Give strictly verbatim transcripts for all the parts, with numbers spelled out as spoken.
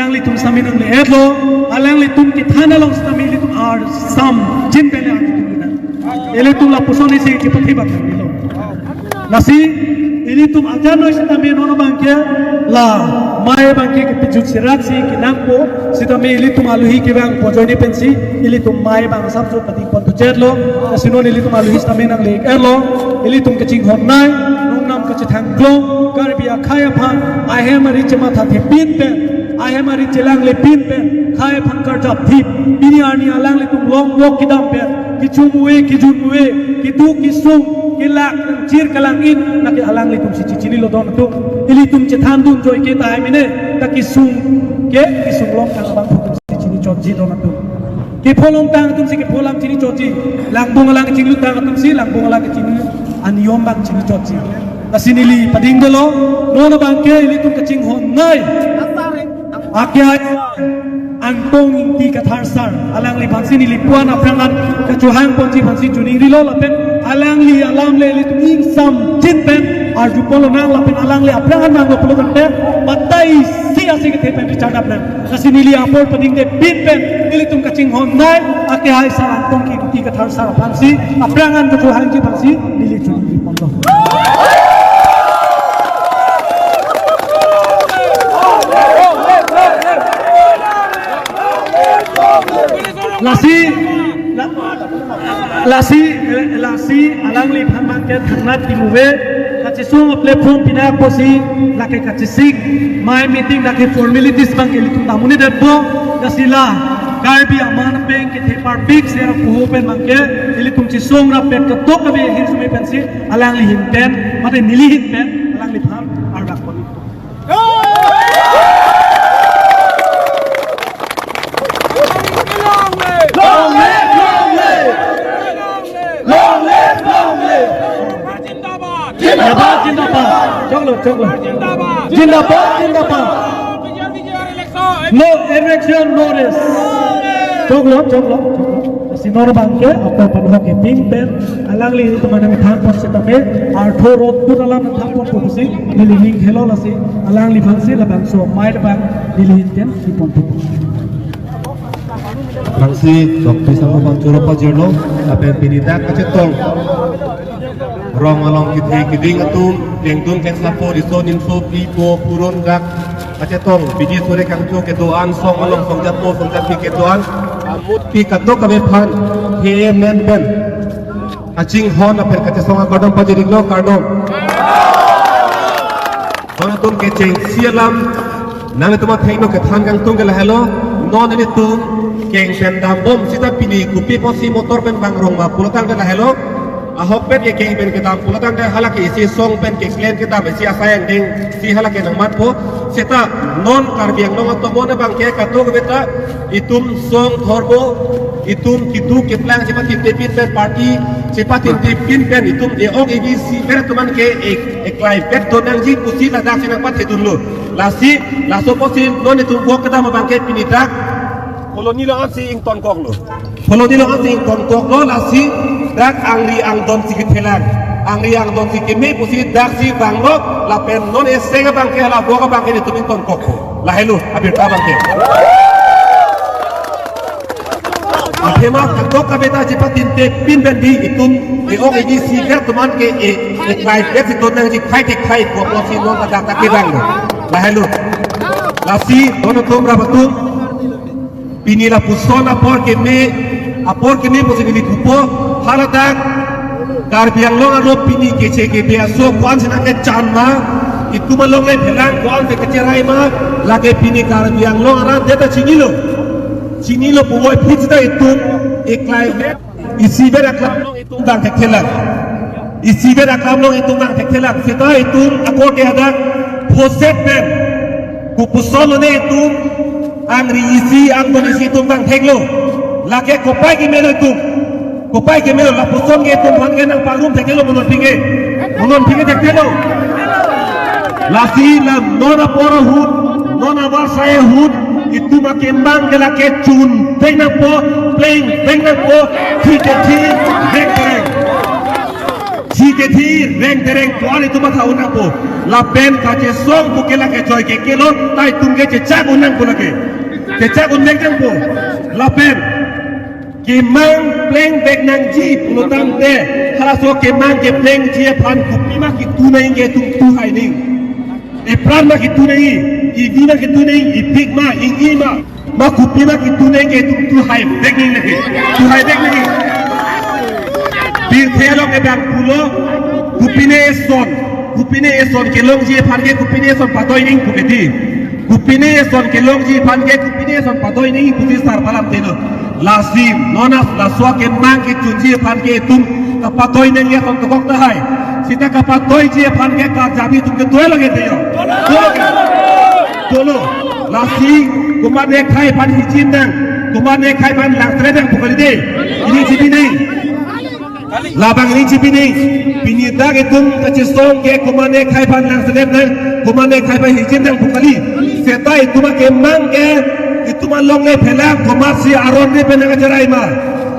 Alanglitum sitame nangle-etlo, alanglitum kethan along sitame ilitum arsam jin pele arjutum nang. Ilitum lapuson isi kipathe bak nanglelo. Lasi ilitum ajan noi sitame non abangke la mei abangke kepijut seraksi kenangpo sitame ilitum alohi kevangpo ajoine pensi ilitum mei abang asapso padingpon puchetlo. Lasi non ilitum alohi sitame nangle-etlo, ilitum kachinghon nei, nongnam kachethang klong, Karbi akhei aphan ahem ari chemathathepin pen, ahem ari chelanglepin pen khei aphan karjapthip. Pini arni alanglitum long walk kedam pen, kechum ave, kejun ave, keduk kesung, kelak, chir kelangin, lake alanglitum si chechinilo don atum. Ilitum chethandun joike tahai mene, ta kesung ke kesung longtang abang atum si chinichotji don atum. Kepho longtang atum si kepho alam chinichotji. Langbung alang kachinglutang atum si langbung alang kachinglu aniyom abang chinichotji. Lasi neli padingdelo, non abangke ilitum kachinghon nei. Akhei Angtong Ingti Kathar sir, alangliphansi neli puan aphrang an kachohangponji aphansi choningrilo lapen alangli alam le ilitum ingsam jin pen arjupon lonang lapen alangli aphrang an nanglo pulo tangte batai isi ase kethe pen richardap nang. Lasi neli apor padingdepin pen ilitum kachinghon nei akhei sir Angtong Ingti Kathar sir aphansi aphrang an kachohangji aphansi neli choningriponlo. Lasi, la-, lasi, eh, lasi alangliphan abangke thangnat timuve, kachesong a-platform pinak apotsi lake kachesik, mei meeting lake formalities abangke ilitum dam un-edetpo, lasi la Karbi aman pen kethe parpik sera puho pen abangke ilitum chesong rappet kadokave hirjume pensi alangli ahin pen, mate neli ahin pen, alangliphan arvakpon. Long live, long live! Long live, long live! Jindabad, jindabad! Choklo, choklo. Jindabad, jindabad! No election, no rest. Choklo, choklo, choklo. Lasi non abangke apor panhok keping pen alangli teman kami thanpon sitame artho rot pun alam thanponpo pusi neli ning helo, lasi alangliphansi labangso mei abang neli ahin pen kiponpo. Bangsi Doctor Sangho Bangchoro pajirlo, lapen pini dak kachetong rong along kethe keding atum, kengdun kengsapo, riso nimso, pipo, purun dak kachetong, bidi sore kangcho kedo-an, song along songjatpo songjatpi kedo-an, amut pi kadokave aphan he men pen kachinghon lapen kachesong akardom pajir-iklo, kardom. Non atum kechengsi alam nanglitum athengno kethan kangtung ke lahelo, non nelitum keng pen dambom sita pini kopi apotsi motor pen bang rong ma pulo tangte lahelo, ahok pen ke keng pen kedam pulo tangte hala ke isi song pen keklem kedam isi asai angdeng si hala ke nangmatpo, seta non Karbi Anglong atomon abangke kadokave ta itum song thorbo, itum keduk keplang chepathipthepin pen party, chepathipthepin pen itum e-ok evi isivet atum an ke e-, eklai bet do nangji pusi ladak si nangpathedunlo. Lasi, laso apotsi non itum walk kedam abangke pini dak Phuloni along ansi ingtonkoklo. Phuloni along ansi ingtonkoklo, lasi dak angri angdon si kethelang. Angri angdon si keme pusi dak si vanglo, lapen non eseng abangke hala walk abangke nelitum ingtonkokpo. Lahelo, abirta abangke. Athema kadokave ta chepathipthepin pen di itum e-ok evi isivet atum an ke e, eklai bet si do nangji khei te khei, ko apotsi non ta dak ta kevanglo. Lahelo. Lasi don atum rap atum. Pini lapuson apor keme, apor keme pusi neli thupo, haladak Karbi Anglong arlo pini keche kebe aso ko-an si nangkechan ma, itum along le phelang ko-an si kacherai ma, lake pini Karbi Anglong arat det ta chinilo. Chinilo puvoiphit sita itum eklai bet isivet aklam along itum vang thekthelang. Isivet aklam along itum vang thekthelang. Seta itum akorte hadak phoset pen kopuson lone itum angri isi angdon isi itum vang theklo. Lake kopai kemelo itum. Kopai kemelo lapuson ke itum aphan ke nangpangrum thekthelo mo non phi ke. Mo non phi ke thekthelo. Lasi la non apor ahut, non avarsai ahut, itum akemang ke lake chun thek nangpo, pleng thek nangpo, thi ke thi, beng beng. Thi Kethi reng tereng pu-an itum matha un nangpo. Lapen kachesong pu ke lake choi ke kelo, ta itum ke chechak un nangpo lake. Chechak un nangpo. Lapen kemang pleng vek nangji pulotangte, halaso kemang keplengji aphan kopima kitu nangji ke itum tu hai ning. Epran ma kitu nangji, ivi ma kitu nangji, ipik ma, ing-i ma, ma kopima kitu nangji ke itum tu hai vek nangji lake. Tu hai vek nangji. Pirthe along ke bang pulo, kopine eson, kopine eson kelongji aphan ke kopine eson padoi nangji pu ke di. Kopine eson kelongji aphan ke kopine eson padoi nangji pusi sar palam teno. Lasi non laso akemang kechunji aphan ke itum kapadoi nangji ason tokok tahai. Seta kapatoiji aphan ke karjabi itum ke dolo ke dei yo. Dolo ke. Dolo. Lasi komatne akhai aphan hijim nang, komatne akhai aphan langselet nang pu kali dei. Ining chibi nangji. Labang ining chibi nangji. Pini dak itum kachesong ke komatne akhai aphan langselet nang, komatne akhai aphan hijim nang pu kali. Seta itum akemang ke itum along le phelak komatsi aron le pen nangkacherai ma.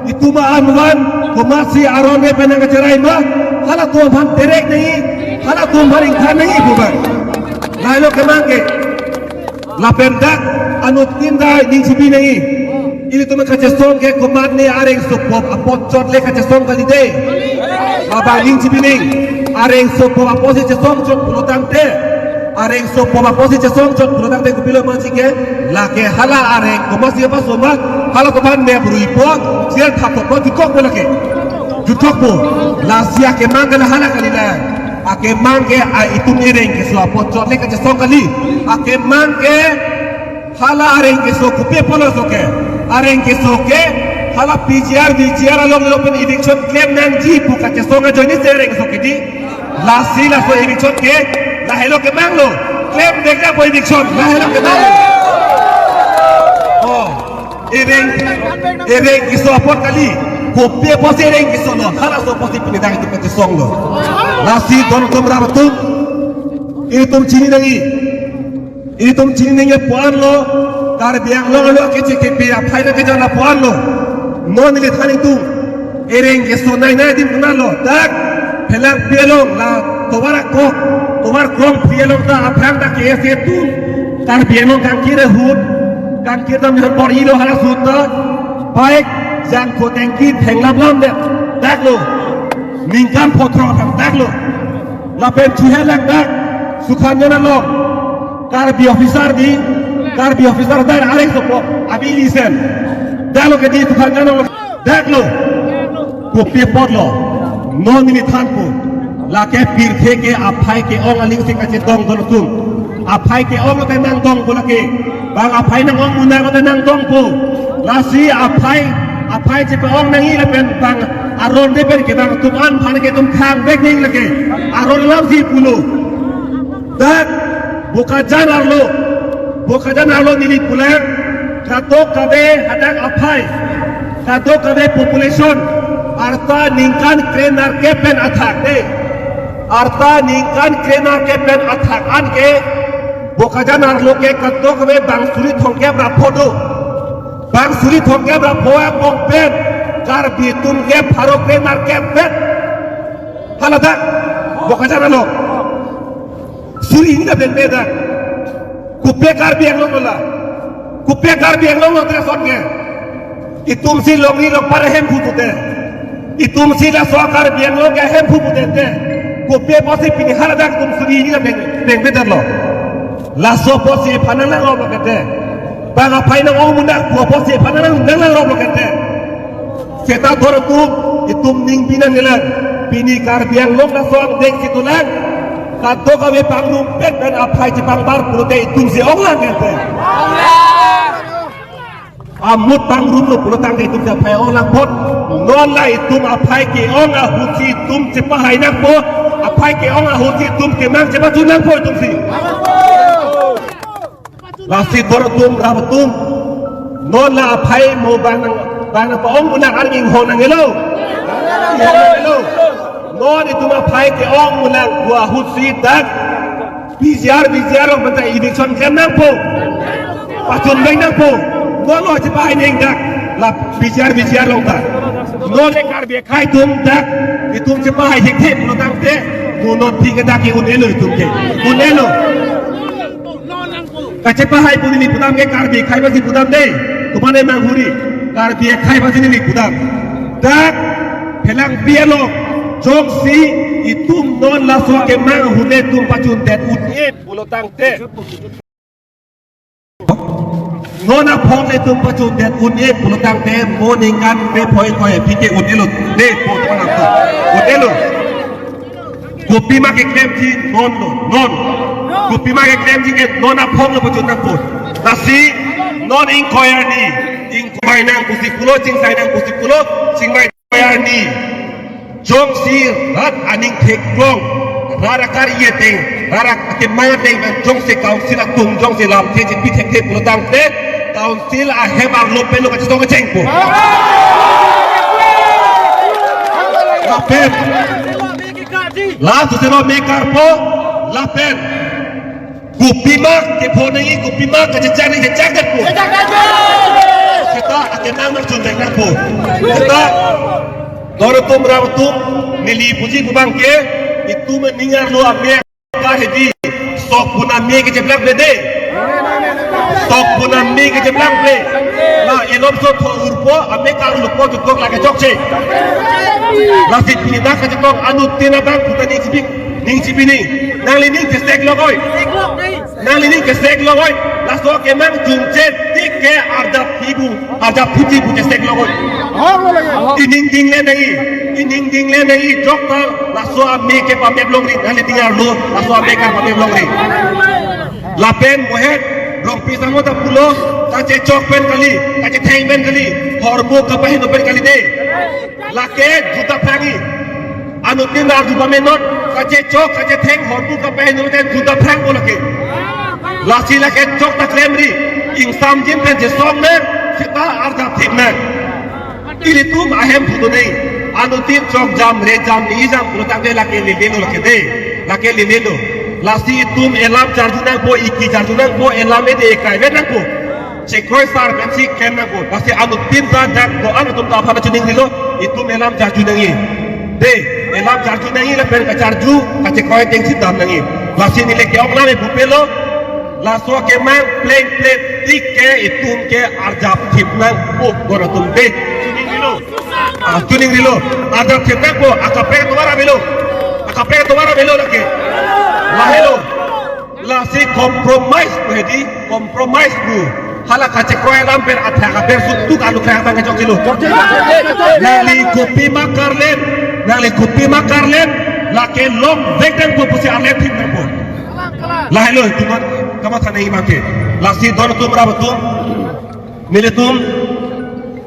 Itum a-an van komatsi aron le pen nangkacherai ma. Halatum aphan terek nangji, halatum aphan ingthan nangji pu bang. Lahelo kemang ke. Lapen dak anuttin ta ining chibi nangji. Ilitum kachesong ke komatne areng sopop apot chot le kachesong kali dei. Labang ining chibi nangji. Areng sopop apotsi chesong chot pulotangte, areng sopop apotsi chesong chot pulotangte kopilo mansi ke, lake hala areng komatsi apa soma, hala komat me brui po, sial thap po, jutkokpo lake. Jutkokpo. Lasi akemang ke la hala kali la. Akemang ke a itum ereng keso apot chot le kachesong kali. Akemang ke hala areng keso kopi apotlo so ke. Areng keso ke hala P G R, V G R along lo pen eviction klem nangji pu kachesong ajoine si areng keso ke di. Lasi laso eviction ke lahelo kemang lo. Klem vek nangpo eviction, lahelo kemang lo. Oh, ereng, ereng keso apot kali. Kopi apotsi ereng keso lo, halaso apotsi pini dak itum kachesong lo. Lasi don atum rat atum, itum chini nangji. Itum chini nangji pu-an lo, Karbi Anglong lo keche kepi aphai nangkejan pu-an lo. Non neli than itum ereng keso nai nai adim konatlo, dak phelak pi along la tovar akok, tovar krong pi along ta aphrang ta K S A atum Karbi Anglong kangkir ahut, kangkir dam jor bor-ilo hala ahut ta bike jangkho tengki thenglam lam det, dak lo. Ningkan pho throk thang dak lo. Lapen chuhe lang dak Sukhanjan along Karbi officer di, Karbi officer dak areng sopop, abi lisen. Dak lo ke di Sukhanjan along dak lo. Kopi apotlo. Non neli thanpo. Lake pirthe ke aphai ke-ong aling si kachetong don atum. Aphai ke-ong te nangdongpo lake. Bang aphai nang-ong muna te nangdongpo. Lasi aphai, aphai chepa-ong nangji lapen bang aron le pen ke bang atum an aphan ke itum khang vek nangji lake. Aron alam si pulo. Dak Bokajan arlo, Bokajan arlo neli pulang, kadokave hadak aphai, kadokave population, arta ningkan krenerkep pen athak dei. Arta ningkan krenerkep pen athak an ke, Bokajan arlo ke kadokave bang suri thomkep ra pho do. Bang suri thomkep ra pho apong pen, Karbi atum ke pharo krenerkep pen. Hala dak, Bokajan arlo. Suri hini ta pen beda. Kopi Karbi Anglong lo la. Kopi Karbi Anglong lo te ason ke. Itum si longri longpar ahemphu pute. Itum si laso Karbi Anglong ke ahemphu pute te. Kopi apotsi pini hala dak itum suri hini ta pen, pen beda lo. Laso apotsi phanang lang lo kete. Bang aphai nang-ong muna pu apotsi phanang lang, nang lang lo kete. Seta don atum, itum ning pinang nanglang. Pini Karbi Anglong laso angdeng si dolang. Kadokave pangrum pen pen aphai chepangbar pulote itum si ong lang kete. Amut pangrum lo pulotangte itum si aphai ong lang apot. Non la itum aphai ke-ong ahut si itum chepahai nangpo. Aphai ke-ong ahut si itum kemang chepachun nangpo itum si. Lasi don atum rat atum, non la aphai mo bang nang, bang nangpa-ong muna arni inghong nanglo. Inghong nanglo. Non itum aphai ke-ong muna pu ahut si dak P G R, V G R along pen ta eviction klem nangpo. Pachun vek nangpo. Non lo chepahai neng dak la P G R, V G R along ta. Non le Karbi akhei atum dak itum chepahai thekthe pulo tangte, mo non thik dak ke un-elo itum ke. Un-elo. Kachepahai pu neli pudam ke Karbi akhei abangsi pudam de. Komatne manghuri. Karbi akhei abangsi neli pudam. Dak phelang pi along jongsi itum non laso akemang ahut le itum pachundet un-e pulo tangte, non aphong le itum pachundet un-e pulo tangte, mo ningkan pe phoi koi aphi ke un-elo de, po to nang to. Un-elo. Kopima keklemji non lo, non. Kopima keklemji ke non aphong lo pachun nangpo. Lasi non ingkoi arni, ingkoi nang pusi pulo, chingsai nang pusi pulo, chingvai arni. Jongsi rat aning theklong, rat akar-i ateng, rat akemang ateng, jongsi council atum jongsi lamthe chipi thekthe pulo tangte, council ahem arlo pen lo kachetong kachengpo. Lapen, last selo me karpo, lapen. Kopima kephonangji, kopima kachechak nangji, chechak detpo. Seta akenang nangchundet nangpo. Seta don atum ram atum, neli puji pu abangke, itum aning arlo ame kar hedi. Sok puna me kecheplak bede. Sok puna me kecheplak be. La elom so tho urpo, ame kar lukpo jutok lake chokche. Lasi pini dak kachetong anuttin abang puta ning chipi, ning chipi ning. Nangli ning chesek lo koi. Nangli ning chesek lo koi. Laso akemang jumche tik ke arjap hibu, arjap phuti bu chesek lo koi. Ining ding le nangji, ining ding le nangji jokta laso ame kepamep longri, nangli ning arlo laso ame kepamep longri. Lapen mohet Rongpi sangho ta pulo, kachechok pen kali, kachetheng pen kali, hormu kapaheno pen kali de. Lake juta phrangji. Anuttin arju pamenon, kachechok, kachetheng, hormu kapaheno pen juta phrangpo lake. Lasi lake chokta klemri, ingsamjin pen chesong nang, seta arjap thip nang. Ilitum ahem phutu nei, anuttin chok jam, re jam, ni jam, pulo tangte lake lele lo lake de, lake lele lo. Lasi itum elam charju nangpo, iki charju nangpo, elam ede ekai vet nangpo. Chekroi sar pensi ken nangpo. Lasi anuttin ta dak do-an atum ta aphan chiningrilo, itum elam charju nangji. De, elam charju nangji lapen kacharju, kachekroi atengsi dam nangji. Lasi neli ke-ong lam e bupelo, laso akemang pleng pleng tik ke itum ke arjap thip nangpo don atum de. Chiningrilo. Ah, chiningrilo. Arjap thip nangpo, akaprek atum ara belo. Akaprek atum ara belo lake. Lahelo. Lasi compromise pu hedi, compromise pu. Hala kachekroi alam pen athak aber sutuk alu kre abang kechok chilo. Nangli kopima karlen, nangli kopima karlen, lake longvek nangpo pusi arleng thip nangpo. Lahelo itum kamatha nangji abangke. Lasi don atum ram atum, nelitum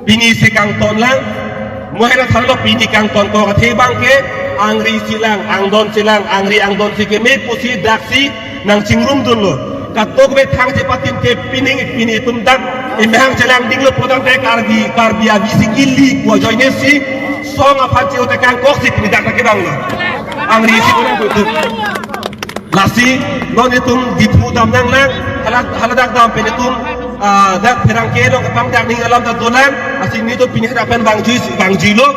pini si kangton lang, mohet athalo pini kangtonkok athe abangke, angri si lang, angdon si lang, angri angdon si keme pusi daksi nangchingrumdunlo. Kadokave thang chepatim ke pining pini itum dak emahang chelang dinglo pulo tangte Karbi, Karbi avi si ili pu ajoine si song aphan che-o tekangkok si pini dak dak kevanglo. Angri si kurang tutup. Lasi non itum Diphu dam nanglang, hala, hala dak dam pen itum, ah, dak pherangke along kapangdak ning alam ta dolang, lasi nelitum pini hadak pen vangjui, vangjuilo,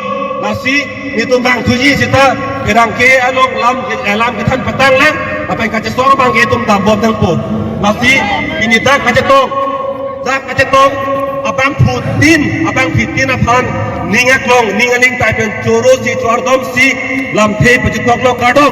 lasi nelitum vangjuiji seta pherangke along lam, alam kethan patanglang, lapen kachesong abangke itum dambom nangpo. Lasi pini dak kachetong, dak kachetong abangphutin, abangphutin aphan ning aklong, ning aling tai pen choro si, chordom si, lamthe pachethoklo, kardom.